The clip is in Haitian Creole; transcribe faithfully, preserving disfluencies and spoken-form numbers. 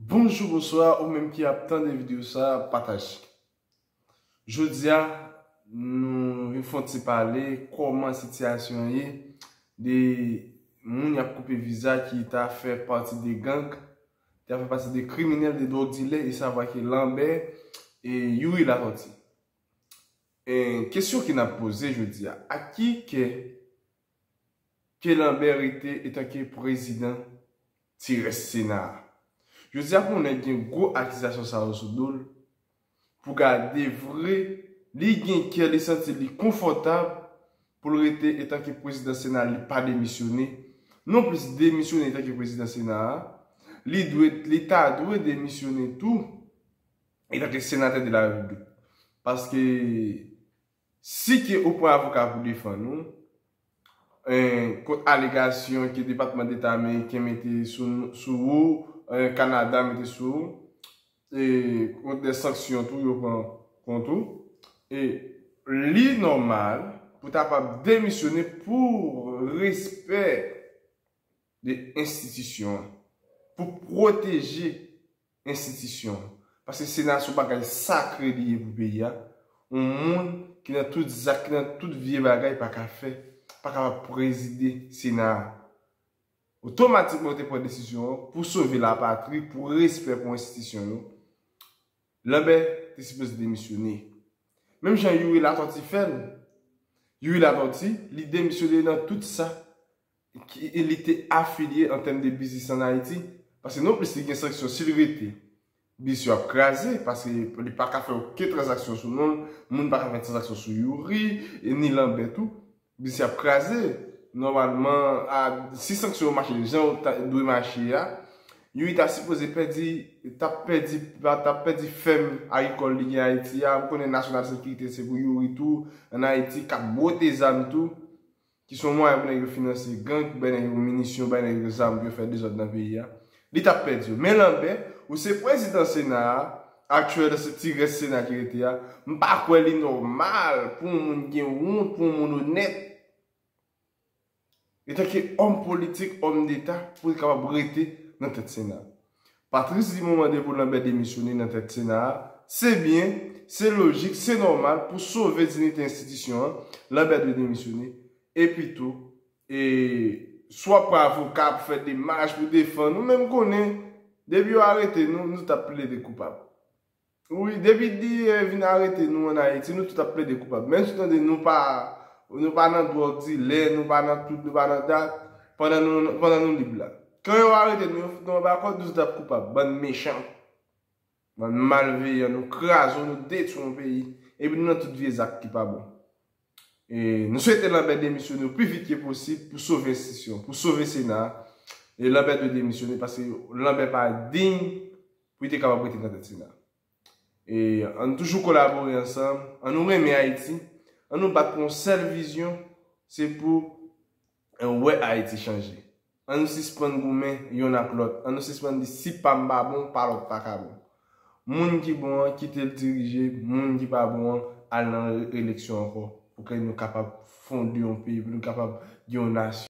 Bonjou, bonswa, ou menm ki ap tande videyo sa, pataje. Jodi a, nou vin fè yon ti pale kòman sitiyasyon an ye de moun y ap koupe viza ki ta fè pati de gang, ta fè pati de kriminèl, de dwòg dilè, e savwa ke Lambert e Youri Latortue. E kesyon ke n ap poze jodi a, a ki kè ke Lambert rete etanke prezidan ti rès Sena a? Jodi a, pou yon nèg gen gwo akizasyon sa yo sou do l, pou gade vre, li gen kè, li santi li konfòtab pou l rete etanke prezidan Sena a, li pa demisyone. Non plis demisyone etanke prezidan Sena a, li dwe, li ta dwe demisyone tou etanke senatè de la Repiblik. Paske si ke ou pran avoka pou defann ou, eh, kont alegasyon ke Depatman Deta ameriken mete sou, sou ou, eh, Kanada mete sou ou, e kont de sanksyon tou yo pran kont ou, e li nòmal pou ta kapab demisyone pou respè de enstitisyon an, pou pwoteje enstitisyon an. Paske Sena se yon bagay sakre li ye pou peyi a. Yon moun ki nan tout zak, ki nan tout vye bagay pa ka fè, pa kapab prezide Sena a. Otomatikman, yo te pran desizyon an pou sove lapatri, pou respè pou enstitisyon yo. Lambert te sipoze demisyone. Menm jan Youri Latortue fè l. Youri Latortue, li demisyone nan tout sa. Ki, e li te afilye an tèm de biznis ann Ayiti. Paske non plis li gen sanksyon, si l rete, biznis yo ap kraze, paske li pa ka fè okenn tranzaksyon sou non l, moun pa ka fè tranzaksyon sou Youri, e ni Lambert tou. Biznis ap kraze. Nòmalman, a, si sanksyon yo mache jan yo ta, dwe mache a, Youri ta sipoze pèdi, t ap pèdi, t ap pèdi fèm agrikòl li gen Ayiti a. Ou konnen National Security se pou Youri tou, ann Ayiti, k ap bwote zam tou, ki se yon mwayen pou nèg yo finanse gang, bay nèg yo minisyon, bay nèg yo zam pou yo fè dezòd nan peyi a. Li t ap pèdi yo. Men Lambert, ou se prezidan Sena a, aktyèl, se ti rès Sena ki rete a, m pa kwè li nòmal pou yon moun gen wont, pou yon moun onèt, etanke òm politik, òm deta, pou li kapab rete nan tèt Sena. Patrice Dumont mande pou Lambert demisyone nan tèt Sena a. Se byen, se lojik, se nòmal pou sove diyite enstitisyon an, Lambert dwe demisyone. Epi tou, e, swa pran avoka pou fè demach, pou defann nou, men m konnen, depi yo arete nou, nou t ap plede koupab. Wi, depi di, eh, vin arete nou ann Ayiti, nou tout ap plede koupab. Menm si w tande nou pa, nou pa nan dwòg dilè, nou pa nan tout, nou pa nan dat, pandan nou, pandan nou lib la. Kan yo arete nou, yo fout nou anba kòd, nou tout ap koupab, bann mechan, bann malveyan, nou kraze w, nou detwi yon peyi, epi nou nan tout vye zak ki pa bon. E nou swete Lambert demisyone o pi vit ke posib pou sove enstitisyon, pou sove Sena a. E Lambert dwe demisyone paske Lambert pa diy pou li te kapab rete nan tèt Sena. E ann toujou kolabore ansanm, ann nou renmen Ayiti, ann nou bat pou yon sèl vizyon, se pou, eh, wè Ayiti chanje. Ann nou sispann goumen yonn ak lòt, ann nou sispann di si pa m pa bon, pa lòt pa ka bon. Moun ki bon an, kite l dirije, moun ki pa bon an, al nan re-, eleksyon ankò, pou ke nou kapab fonde yon peyi, pou nou kapab gen yon nasyon.